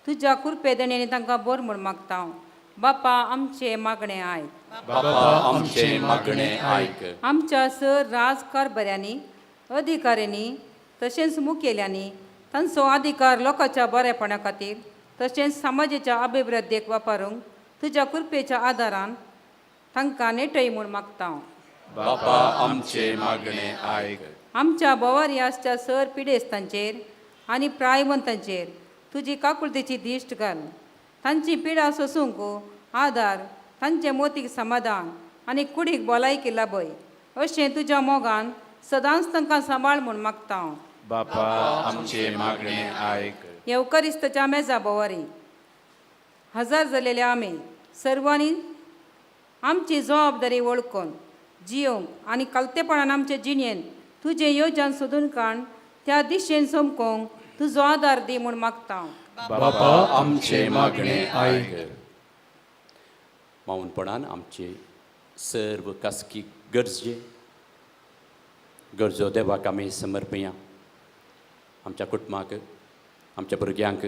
तुज्या कुरपे देण्यानी तांकां बोर म्हूण मागता हांव. बापा, आमचें मागणें आयक. बापा, आमचें मागणें आयक. आमच्या सर राजकारभाऱ्यांनी, अधिकाऱ्यांनी तशेंच मुखेल्यांनी तांचो अधिकार लोकांच्या बरेपणा खातीर तशेंच समाजाच्या अभिवृद्धीक वापरूंक तुज्या कृपेच्या आदारान तांकां नेटय म्हूण मागता हांव. बापा, आमचें मागणें आयक. आमच्या बोवारी आसच्या सर पिडेस्तांचेर आनी प्रायवंतांचेर तुजी काकुळतेची दिश्ट घाल. तांची पिडा सोसूंक आदार, तांचे मोतीक समाधान आनी कुडीक भलायकी लाभय अशें तुज्या मोगान सदांच तांकां सांबाळ म्हूण मागता हांव. बापा, आमचें मागणें आयक. येवकरिस्ताच्या मेजा बोवारी हजार जालेले आमी सर्वांनी आमची जबाबदारी वळखून जियोंक आनी कलतेपणान आमचे जिणेन तुजें योजन सोदून काड त्या दिशेन चमकोंक तुजो आदार दी म्हूण मागता हांव. बापा, आमचें मागणें आयक. मावनपणान आमचे सर्व खासगी गरजे गरजो देवाक आमी समर्पया. आमच्या कुटुंबाक, आमच्या भुरग्यांक,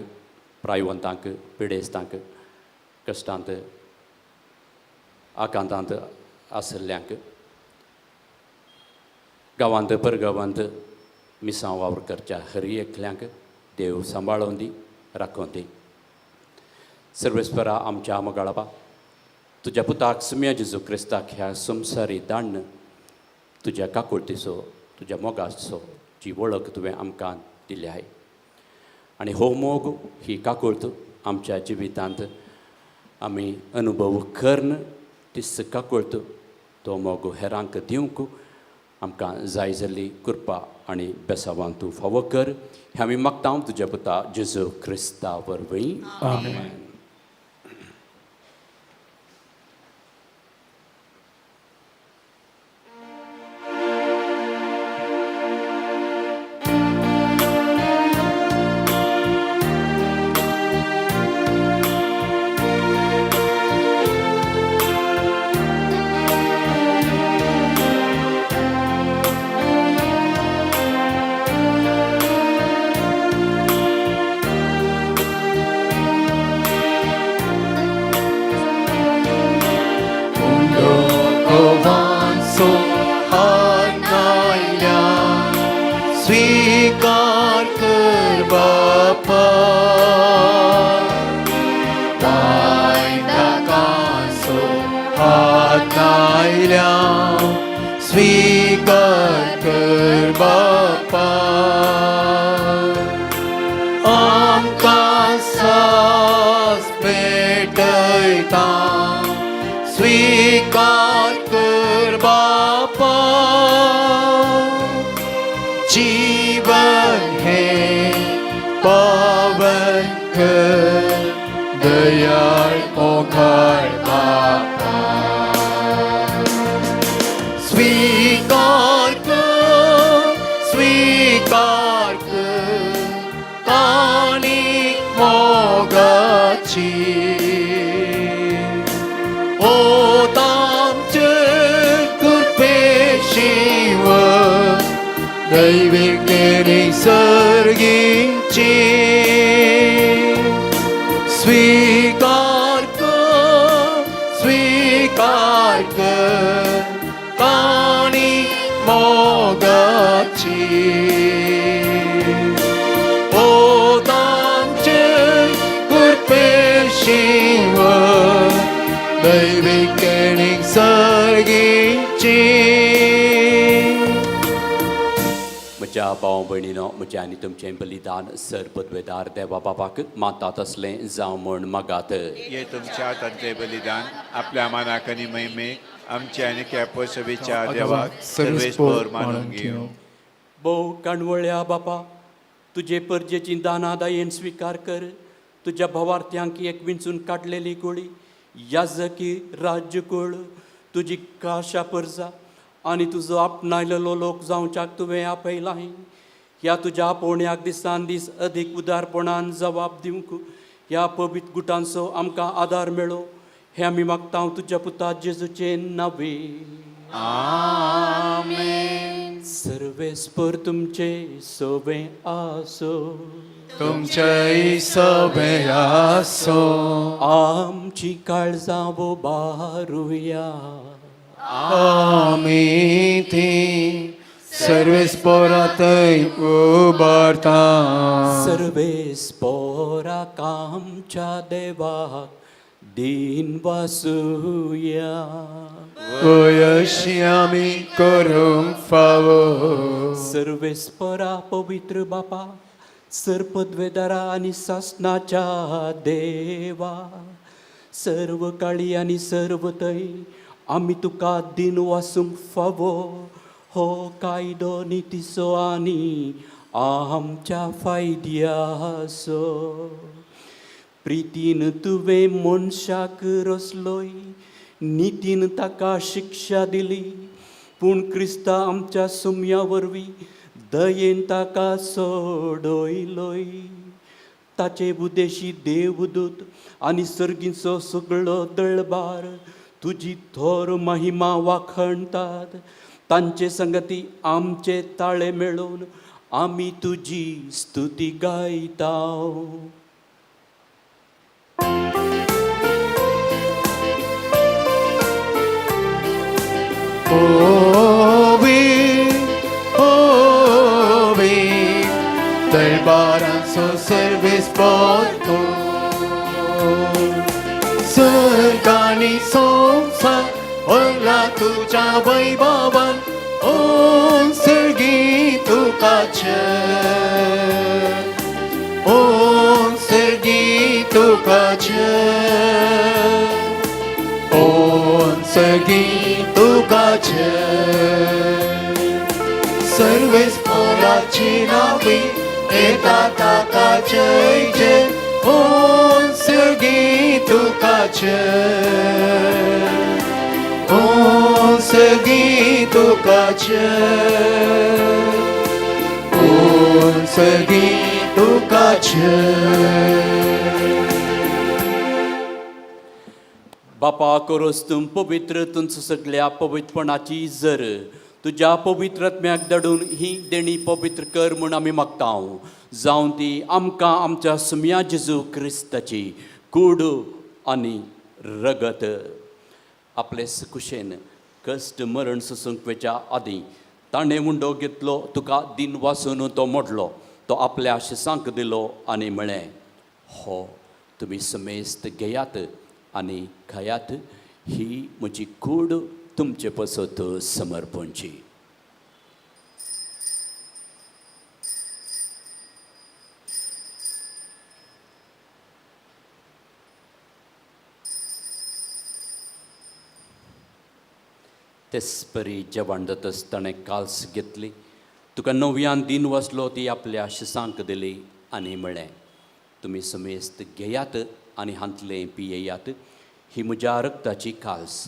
प्रायवंतांक, पिडेस्तांक, कश्टांत आकांतांत आशिल्ल्यांक, गांवांत परगांवांत मिसांव वावर करच्या हर एकल्यांक देव सांबाळोन दी, राखोन दी. सर्वेस्परा आमच्या मोगाळपा, तुज्या पुताक सुम्या जेजू क्रिस्ताक ह्या संवसारी दाण्ण तुज्या काकुळतीचो तुज्या मोगाचो जी वळख तुवें आमकां दिली आहे आनी हो मोग ही काकूळत आमच्या जिवितांत आमी अनुभव करून तीच काकूळत तो मोग हेरांक दिवंक आमकां जाय जाल्ली कृपा आनी बेसावान तूं फावो कर. हें आमी मागता तुज्या पुता जेजू क्रिस्ता वरवीं. आमेन. स्वीकार कर बापा वायदाकांचो हात आयल्या स्वीकार कर बापा आमकां सास भेटयता स्वीकार कर बापा जीवन है पावन कर दयाळ मोगाळ बापा स्वीकार कर स्वीकार कर काणीक मोगाची ओ तामचे कृपेशिव दैविक सर्गीची स्वीकार कर स्वीकार कर काणी मोगाची ओ तामचे कृपेशिव दैविक सर्गीची. म्हज्या भाव भयणीनो म्हजें आनी तुमचें बलिदान सर पदवेदार देवा बाबाक माता तसलें जावं म्हूण मागात. हे तुमच्या हातांतलें बलिदान आपल्या मानाक आनी महिमेक आमच्या आनी कॅपोसभेच्या देवाक सर्वेस्पर मानून घेवं. भोव काणवळ्या बापा तुजे परजेची दाना दयेन स्विकार कर. तुज्या भवार्थ्यांक एक विंचून काडलेली गोळी याजकी राज्यकूळ तुजी काशा परजा आनी तुजो आपणायलेलो लोक जावच्याक तुवें आपयलाय. ह्या तुज्या आपोवण्याक दिसान दीस अदीक उदारपणान जबाब दिवंक ह्या पवित्र गुटांचो आमकां आदार मेळो हें आमी मागता तुज्या पुता जेजूचे नावे. आमेन. सर्वेस्पर तुमचे सोबें आसो तुमचेय सोबें आसो. आमची काळजां उबारुया आमी ती सर्वेस्परातय उबारता. सर्वेस्पोराक आमच्या देवाक दिन वासुया. अशी आमी करूंक फावो. सर्वेस्परा पवित्र बापा सरपदवेदारा आनी सासनाच्या देवा सर्व काळी आनी सर्व थंय आमी तुका दिन वासूंक फावो हो कायदो नितीचो आनी आमच्या फायद्याचो. प्रितीन तुवें मनशाक रचलोय नितीन ताका शिक्षा दिली पूण क्रिस्ता आमच्या सुम्या वरवीं दयेन ताका सोडयलोय. ताचे उदेशी देवदूत आनी सर्गीचो सगळो दळबार तुजी थोर महिमा वाखणतात. तांचे संगती आमचे ताळे मेळोवन आमी तुजी स्तुती गायता. ओवी ओवी दरबारांचो सर्वीस पोरतो सर्गानी संसार ओला तुझ्या वैभवान ओ सर्गीची. तुका जय, ओम सर्गी तुका जय, ओम सर्गी तुका जय. सर्वेस्पराची नावी येता ताका जय जय, ओम सर्गी तुका जय, ओम सर्गी तुका जय, ओम सर्गी तुका जय. बापा कोरोस तूं पवित्र, तुमचो सगल्या पवित्रपणाची जर तुज्या पवित्र आत्म्याक धाडून ही देणी पवित्र कर म्हूण आमी मागता. जावन ती आमकां आमच्या सुम्या जेजू क्रिस्ताची कूड आनी रगत. आपले कुशेन कश्ट मरण सोसूंक वेच्या आदीं ताणें उंडो घेतलो, तुका दिन वासून तो मोडलो, तो आपल्या शिसांक दिलो आनी म्हळें, हो तुमी समेस्त घेयात आनी खायात, ही म्हजी कूड तुमचे पसत समर्पणची. तेच परी जेवण जातच ताणें काल्स घेतली, तुका नव्यान दिन वसलो, ती आपल्या शिसांक दिली आनी म्हळें, तुमी समेस्त घेयात आनी हांतलें पियेयात, ही म्हज्या रक्ताची काल्स,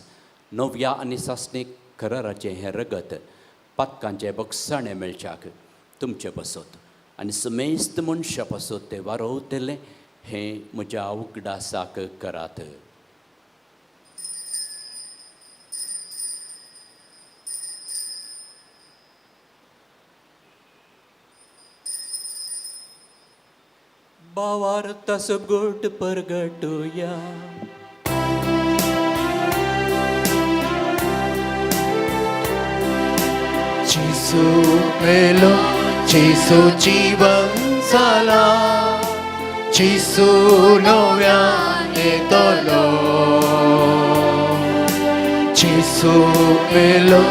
नव्या आनी सासणीक कराराचें हें रगत पातकांचें बगसाणें मेळच्याक तुमचे पासत आनी समेस्त मनशां पासत तें वारोवतलें, हें म्हज्या उगडासाक करात. बावार तसो गोट परगटुया. जेसू मेलो, जेसू जीवन जाला, जेसू नव्यान येतलो. जेसू मेलो,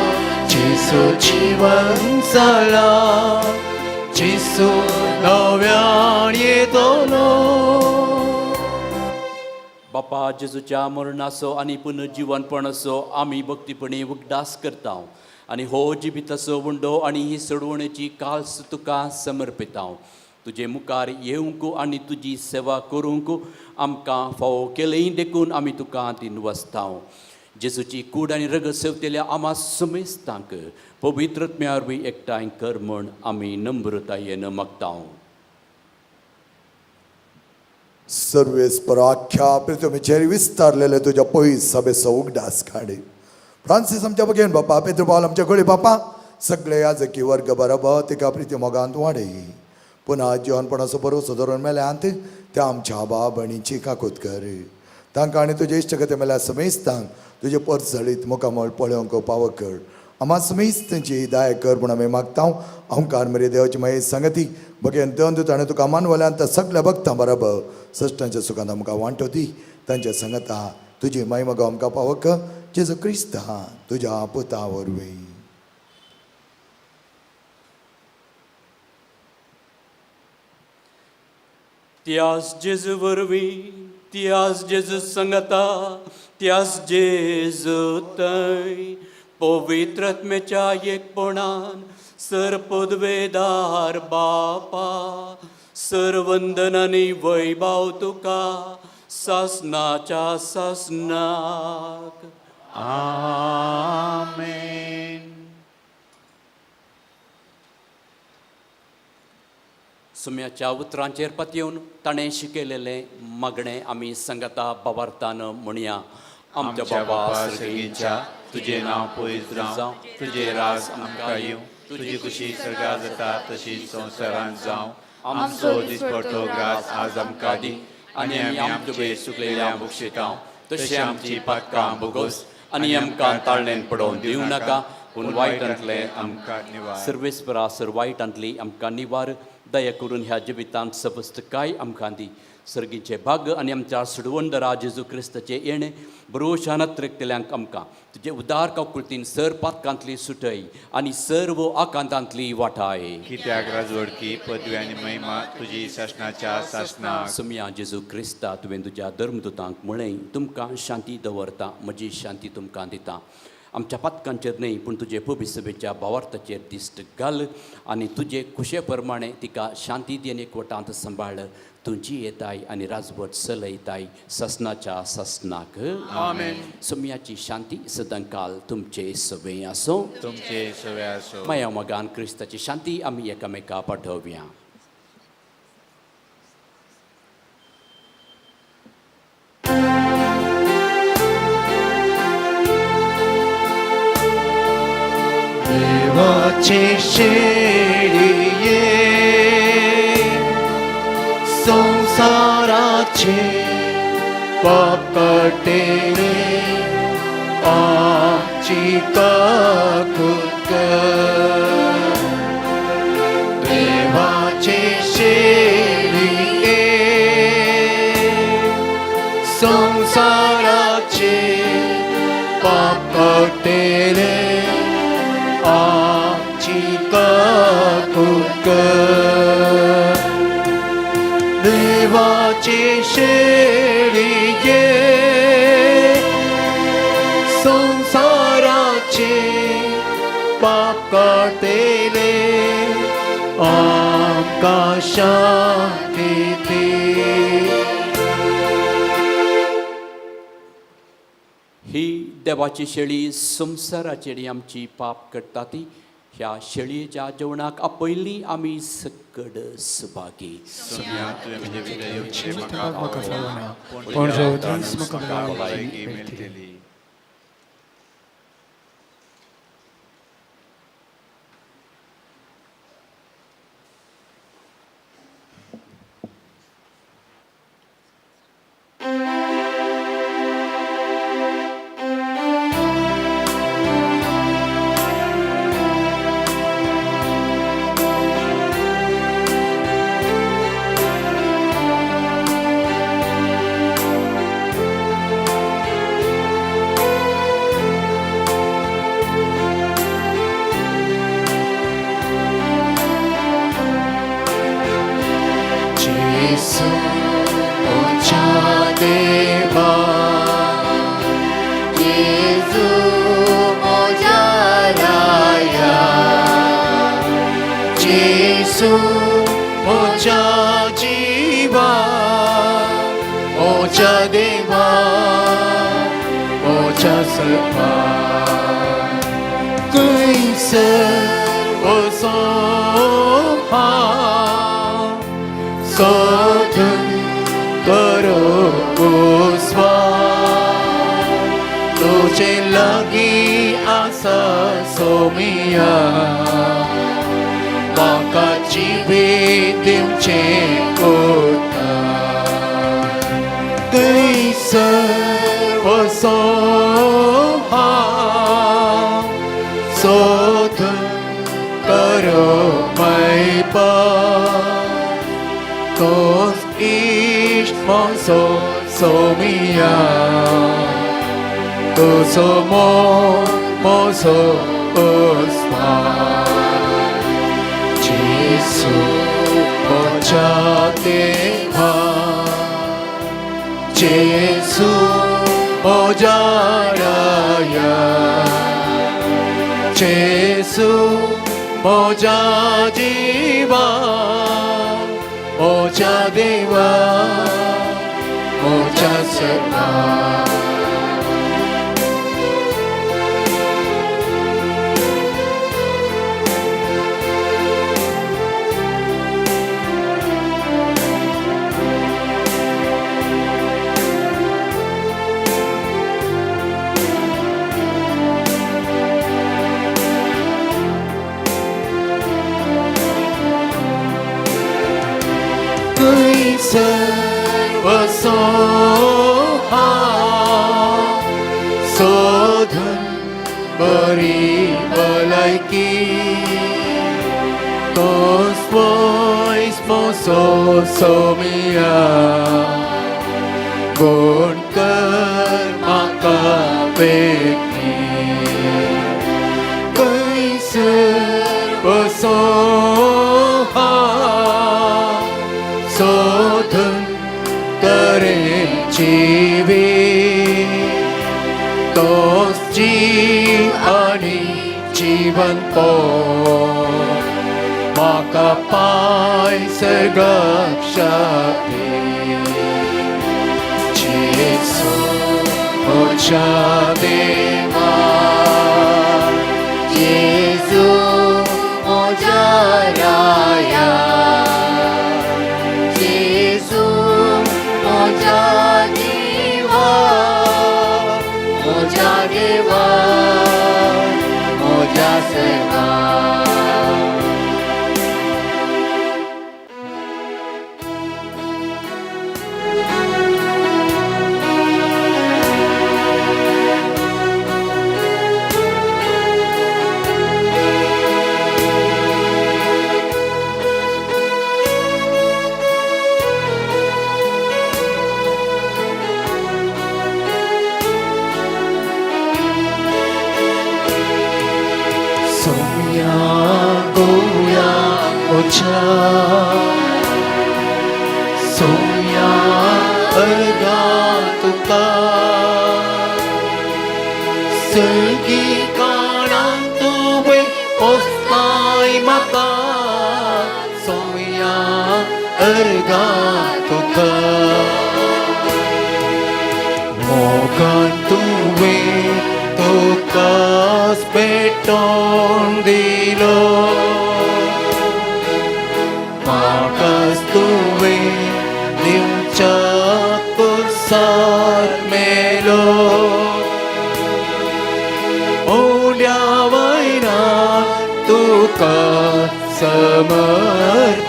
जेसू जीवन जाला, जेसू नव्यान येतलो. बापा, जेजूच्या मरणाचो आनी पुनर्जिवनपणाचो आमी भक्तीपणी उगडास करता आनी हो जिविताचो उंडो आनी ही सोडवणेची काल्स तुका समर्पिता. तुजे मुखार येवंक आनी तुजी सेवा करूंक आमकां फावो केलें देखून आमी तुका दिनवासता. जेजूची कूड आनी रगत सेवतेल्या आमा समेस्तांक पवित्र आत्म्या वरवीं एकठांय कर म्हूण आमी नम्रतायेन मागता. सर्वेस्पर आख्या पृथ्वीचेर विस्तारलेले तुज्या पयस सभेचो उगडास काडी. फ्रांसीस आमच्या बगेन बापा, पेद्रू पावल आमच्या घोडी बापा, सगळे याजकी वर्ग बरोबर तिका प्रिती मोगांत वाडय. पुन्हा जिवनपणाचो भरोसो धरून मेल्यांत त्या आमच्या बाब भयणीची काकूत कर. तांकां आनी तुजे इश्टगते मेल्या समेस्तांक तुजे परजळीत मुखामळ पळोवंक पावो कर. आमा समेस्तांची दाय कर म्हूण आमी मागता. ओंकार मरे देवाची मागीर संगती बगेन देवन ताणें तुका मानवल्यान त्या सगल्या भक्तां बरोबर सश्टांच्या सुखांत आमकां वांटो दी. तांच्या संगता तुजी महिमा आमकां पावो कर, जेजू क्रिस्ता तुज्या पुता वरवीं. त्यास जेजू वरवीं, त्यास जेजू संगता, त्यास जेजू थंय पवित्र आत्म्याच्या एकपणान सर पदवेदार बापा, सर वंदन आनी वैभाव तुका सासनाच्या सासनाक. आमेन. सुम्याच्या उतरांचेर पतयेवन ताणें शिकयलेलें मागणें आमी संगता बाबार्थान म्हणया. आमच्या बाबा सर्गींच्या, तुजें नांव पवित्र जावं, तुजें राज आमकां येवं, तुजी खुशी सर्गात जाता तशी संवसारांत जावं. आमचो दिसपडतो ग्रास आज आमकां दी आनी आमी आमचे सुकलेल्या बक्षितांव तशें आमची पातकां भोगोस आनी आमकां ताळणेन पडोवन दिवं नाका, पूण वायटांतलें आमकां निवार. सर्वेस्परा, सर वायटांतली आमकां निवार. दया करून ह्या जिवितांत सवस्तकाय आमकां दी. सर्गीचे भाग आनी आमच्या सुडवंदरा जेजू क्रिस्ताचें येणें बरोशान अत्रेकतल्यांक आमकां तुजे उदार काकुळतीन सर पातकांतली सुटय आनी सर्व आकांतांतली वाटाय. कित्याक राजवडकी पदवी आनी महिमा तुजी सासणाच्या सासणाक. सुमया जेजू क्रिस्ता, तुवें तुज्या धर्मदुतांक म्हळें, तुमकां शांती दवरता, म्हजी शांती तुमकां दिता. आमच्या पातकांचेर न्हय पूण तुजे पबिसभेच्या भावार्थाचेर दिश्ट घाल आनी तुजे खुशे प्रमाणे तिका शांती दिवन एकवटांत सांबाळ. तुजी येताय आनी राजवट चलयताय ससनाच्या ससनाक. आमेन. सुमयाची शांती सदांकाल तुमचे सगळें आसूं. तुमचे सगळे आसूं. माया मोगान क्रिस्ताची शांती आमी एकामेका पाठोवया. देवाचे शेळये संसाराचे पाप काडटेले आमची काकूत कर. देवाचे शेळये संसाराचे पाप काडटेले आमची काकूत कर. देवाचे शेळये संसाराचे पाप काडटेले आमकां शांती दी. ही देवाची शेळी संवसाराचेर आमची पाप करता ती ह्या शेळयेच्या जेवणाक आपयल्ली आमी सकड सुभागी. सुमया तुवें म्हजे भितर येवचें म्हाका म्हाका फावना, पूण पूण तुज्या उतरानच उतरानच म्हाका म्हाका भलायकी भलायकी मेळटली. मेळटली. जेसू म्हज्या देवा, जेजू म्हज्या राया, जेसू म्हज्या जिवा, म्हज्या देवा, म्हज्या सर्वा. खंयसर वचों हांव सोदून करूं उस्वास, तुजे लागीं आसा सोमिया, म्हाका जिवीत दिवचें कोता. खंयसर वचों हांव सोदून करूं मैपा, तोच इश्ट म्हजो सोमिया, तुजो मोग म्हजो उस्वास. जेसू म्हज्या देवा, जेसू म्हज्या राया, जेसू म्हज्या जिवा, म्हज्या देवा, म्हज्या सर्वा. खंयसर वचों हांव सोदून बरी भलायकी, तोच पळय जेसो सोमिया कोण कर म्हाका पेटणी खंयसर बसो हांव सोदून करें जिवीत तोच जीव आनी जीवन पो म्हाका पाय सर्गाक शापी जेसू म्हज्या देवा जेजू म्हज्या राया जेजू म्हज्या देवा म्हज्या देवा म्हज्या सेवा. सोम्या गोया ओछा सोम्या अर्गा तुका सगळी काळां तुवें पोसताय म्हाका सोम्या अर्गा तुका मोगान तुवें तुकाच पेटोवन दिलो म्हाकाच तुवें दिवच्या कुर्सार मेलो ओल्या वयना तुका समर्पिलो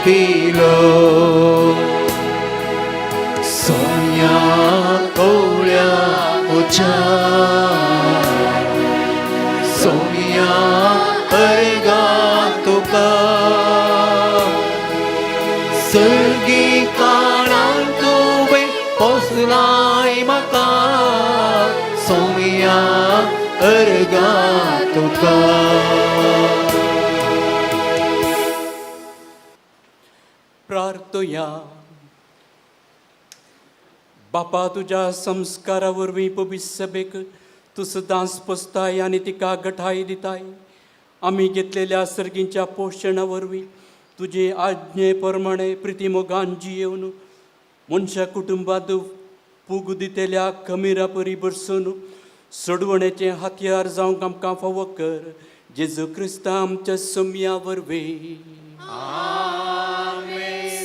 सोम्या कोळ्या उच्या सोम्या अर्गा तुका सगळी काळां तुवें पोसलाय म्हाका सोम्या अर्गा तुका. प्रार्थया. बापा, तुज्या संस्कारा वरवीं पवित्र सभेक तूं सदांच पोसताय आनी तिका गठाय दिताय. आमी घेतलेल्या सर्गींच्या पोशणा वरवीं तुजे आज्ञे प्रमाणे प्रिती मोगान जियेवन मनशा कुटुंबांत पूग दितेल्या खमिरा परी बरसून सोडवणेचें हत्यार जावंक आमकां फावो कर, जेजू क्रिस्ता आमच्या सोमया वरवीं.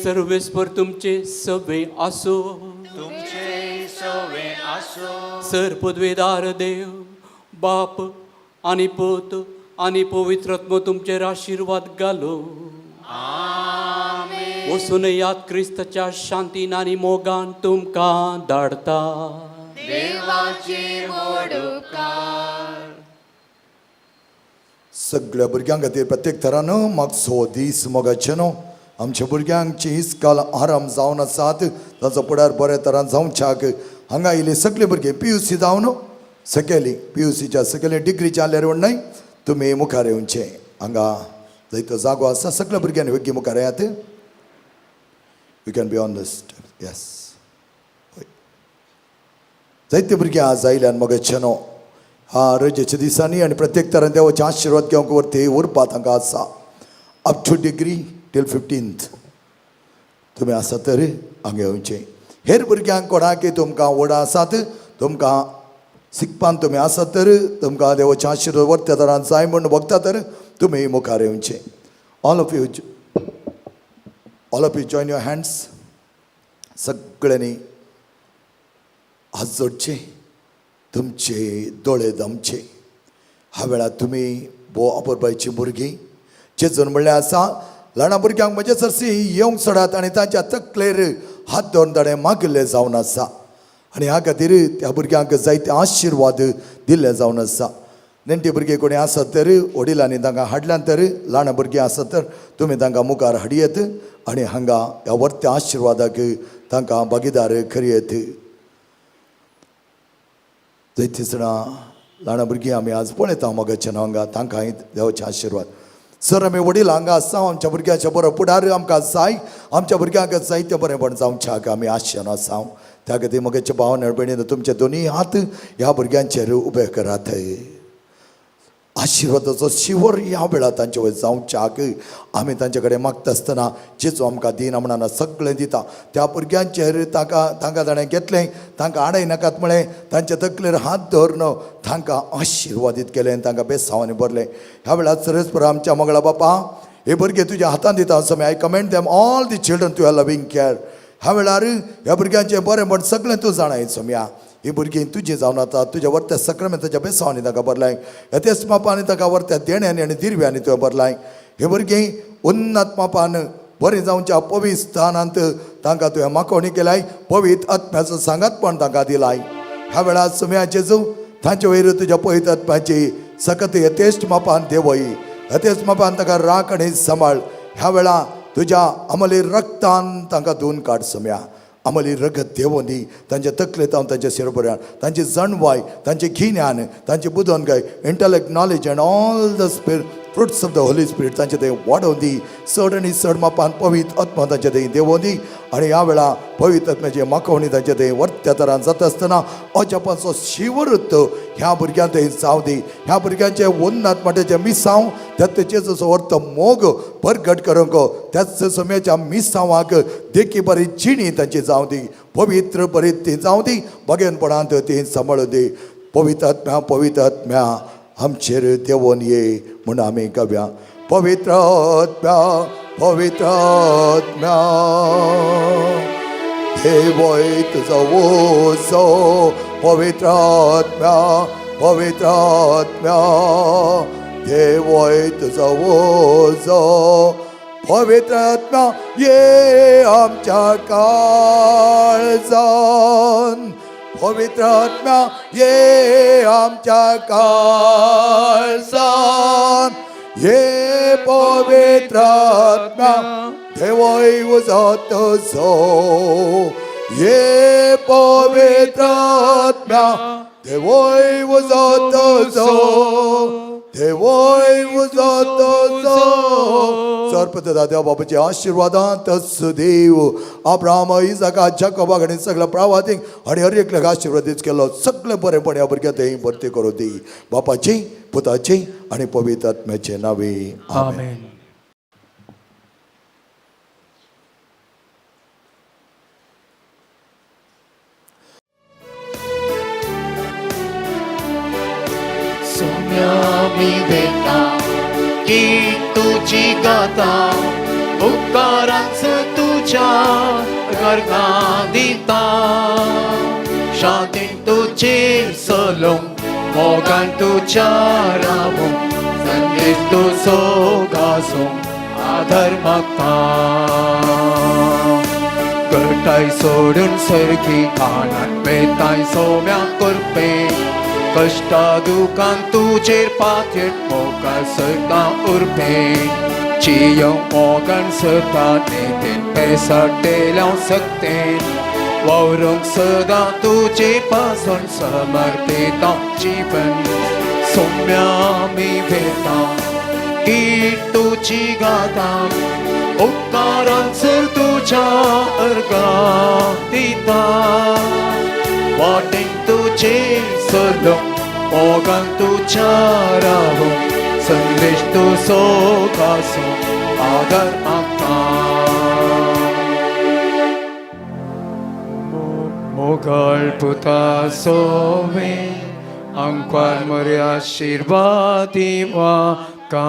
सर्वेस्पर तुमचे सवे आसो. तुमचे सवे आसो. सर पदवेदार देव बाप आनी पूत आनी पवित्र आत्मो तुमचेर आशिर्वाद घालो. वचून याद, क्रिस्ताच्या शांतीन आनी मोगान तुमकां धाडता. देवाचे व्हड उपकार. सगळ्या भुरग्यां खातीर प्रत्येक तरान मागचो दीस मोगाचे न्हू. आमच्या भुरग्यांची इस्काल आराम जावन आसात, ताचो फुडार बऱ्या तरान जावच्याक हांगा आयिल्ली सगळीं भुरगीं पीयूसी जावन सकयली, पीयूसीच्या सकयली डिग्रीच्या आल्यार न्हय, तुमी मुखार येवचे. हांगा जायतो जागो आसा. सगळ्या भुरग्यांनी वेगळी मुखार येयात. You can be on the step, yes. हय, जायते भुरगीं आज आयल्यान मोगाचे न्हू. हा रजेच्या दिसांनी आनी प्रत्येक तरान देवाचे आशिर्वाद घेवंक वरती उरपा तांकां आसा. Up to degree till 15th तुमी आसात तर हांगा येवचें. हेर भुरग्यांक कोणाक तुमकां वडां आसात, तुमकां शिकपान तुमी आसात तर, तुमकां देवाचे आशिर्वाद वरत्या तरान जाय म्हूण बगता तर तुमी मुखार येवचें. All of you join your hands. सगळ्यांनी हात जोडचे, तुमचे दोळे दमचे. ह्या वेळार तुमी भोव अपुरबायची भुरगीं. जेजून म्हणलें आसा, ल्हाना भुरग्यांक म्हजे सरशी येवंक सोडात आनी तांच्या तकलेर हात दवरून ताणें मागिल्लें जावन आसा आनी ह्या खातीर त्या भुरग्यांक जायते आशिर्वाद दिल्ले जावन आसा. नेणटे भुरगे कोणी आसत तर वडिलांनी तांकां हाडल्यान तर, ल्हान भुरगीं आसत तर तुमी तांकां मुखार हाडयेत. आनी हांगा ह्या वर्त्या आशिर्वादाक तांकां भागीदार करयेत. जैतिसणां ल्हान भुरगीं आमी आज पळयता मोगाच्या हांगा, तांकांय देवाचे आशिर्वाद. सर आमी वडील हांगा आसा, आमच्या भुरग्यांच्या बरो फुडार आमकां जाय, आमच्या भुरग्यांक जाय तें बरेंपण जावच्याक आमी आशेन आसा. त्या खातीर मोगाचे भाव भयणीन तुमचे दोनूय हात ह्या भुरग्यांचेर उबे करात. आशिर्वादाचो शिवर ह्या वेळार तांचे वयर जावच्याक आमी तांचे कडेन मागता आसतना जेजू आमकां दिना म्हणना सगळें दिता. त्या भुरग्यांचेर तांकां ताणें घेतलें, तांकां आडय नाकात म्हळें, तांच्या तकलेर हात दवरून तांकां आशिर्वादीत केलें आनी तांकां बेसांवांनी भरलें. ह्या वेळार सरस्पर आमच्या मंगळा बापा, हे भुरगे तुज्या हातान दिता आसो. I commend them all the children to your loving care. ह्या वेळार ह्या भुरग्यांचें बरें सगळें तूं जाणाय सोम्या. ही भुरगीं तुजी जावन आतां तुज्या वर्त्या सक्रमेंताच्या बेसांवांनी ताका भरलाय, येतेच मापान ताका वर्त्या देण्यांनी आनी दिरव्यांनी तुवें भरलाय. हे भुरगीं उन्नत मापान बरें जावच्या पवित्र स्थानांत तांकां तुवें माकोवणी केलाय, पवित्र आत्म्याचो सांगातपण तांकां दिलाय. ह्या वेळार सोम्या जेजू तांचे वयर तुज्या पवित्र आत्म्याची सकत यथेश्ट मापान देवय, यथेश्ट मापान ताका राख आनी सांबाळ. ह्या वेळा तुज्या अमली रक्तान तांकां धुवन काड सोम्या. अमली रगत देवोनी तांच्या तकलेंत हांव तांच्या शिरपर्यान तांची जाणवाय, तांचें गिन्यान, तांची बुदवंतकाय, intellect, knowledge and all the spirit fruits of the Holy Spirit तांचे थंय वाडोवन दी. चड आनी चड मापान पवित्र आत्मा तांचे थंय देवोवन दी आनी ह्या वेळा पवित्र आत्म्याची माकोवणी तांचे थंय वर्त्या तरान जाता आसतना अजापांचो शिवरूत ह्या भुरग्यां थंय जावं दी. ह्या भुरग्यांचे उन्नत माट्याचें मिसांव त्याच जसो अर्थ मोग परगट करूंक त्याच समयाच्या मिसांवाक देखी बरी जिणी तांची जावं दी, पवित्र बरी ती जावं दी, बगेनपणांत ती सांबाळूं दी. पवित्र आत्म्या, पवित्र आत्म्या आमचेर देवोन ये म्हूण आमी गावया. पवित्र आत्म्या, पवित्र आत्म्या देवय तुजो ओसो, पवित्र आत्म्या, पवित्र आत्म्या देवय तुजो ओसो, पवित्र आत्म्या ये आमच्या काळजान, पवित्र आत्म्या ये आमच्या काळजान, ये पवित्र आत्म्या देवय उजो तुजो, ये पवित्र आत्म्या देवय उजो तुजो, देवय उजो तुजो. सर्पदा देव बाबाचे आशिर्वादान तस देव अब्राम, इजाका, जाकोबाक आनी सगळ्या प्रवादींक आनी हर एकल्याक आशिर्वादीत केलो. सगळें बरेंपण ह्या भुरग्यां थंय भरती करूं दी. बापाची, पुताची आनी पवित्र आत्म्याचे नांवे, आमेन. सोम्या मी वेता की तुजी गाता, उपकारांच तुज्या गर्गा दिता, शांतीन तुजेर चलूंक, मोगान तुज्या रावूंक, संदेश तुजो गाजोवंक आदर मागता. गटाय सोडून सर्गी कानात वेताय सोम्या करपे, कश्टा दुकान तुजेर पाथेट मोगार सदां उरपे, जियोंक मोगान सदां नेतेन पेसाटेल्या सक्तेन, वावरूंक सदां तुजे पासून समर्पिता जीवन. सोम्या मी वेता की तुजी गाता, उपकारांचर तुज्या अर्गा दिता, वाटेन तुजे चलूंक, मोगान तुज्या रावूंक, संदेश तुजो गाजोवंक आदर मागता. मोगाळ पुता सोवे आंकवार मोरे आशिर्वाद दिवाका.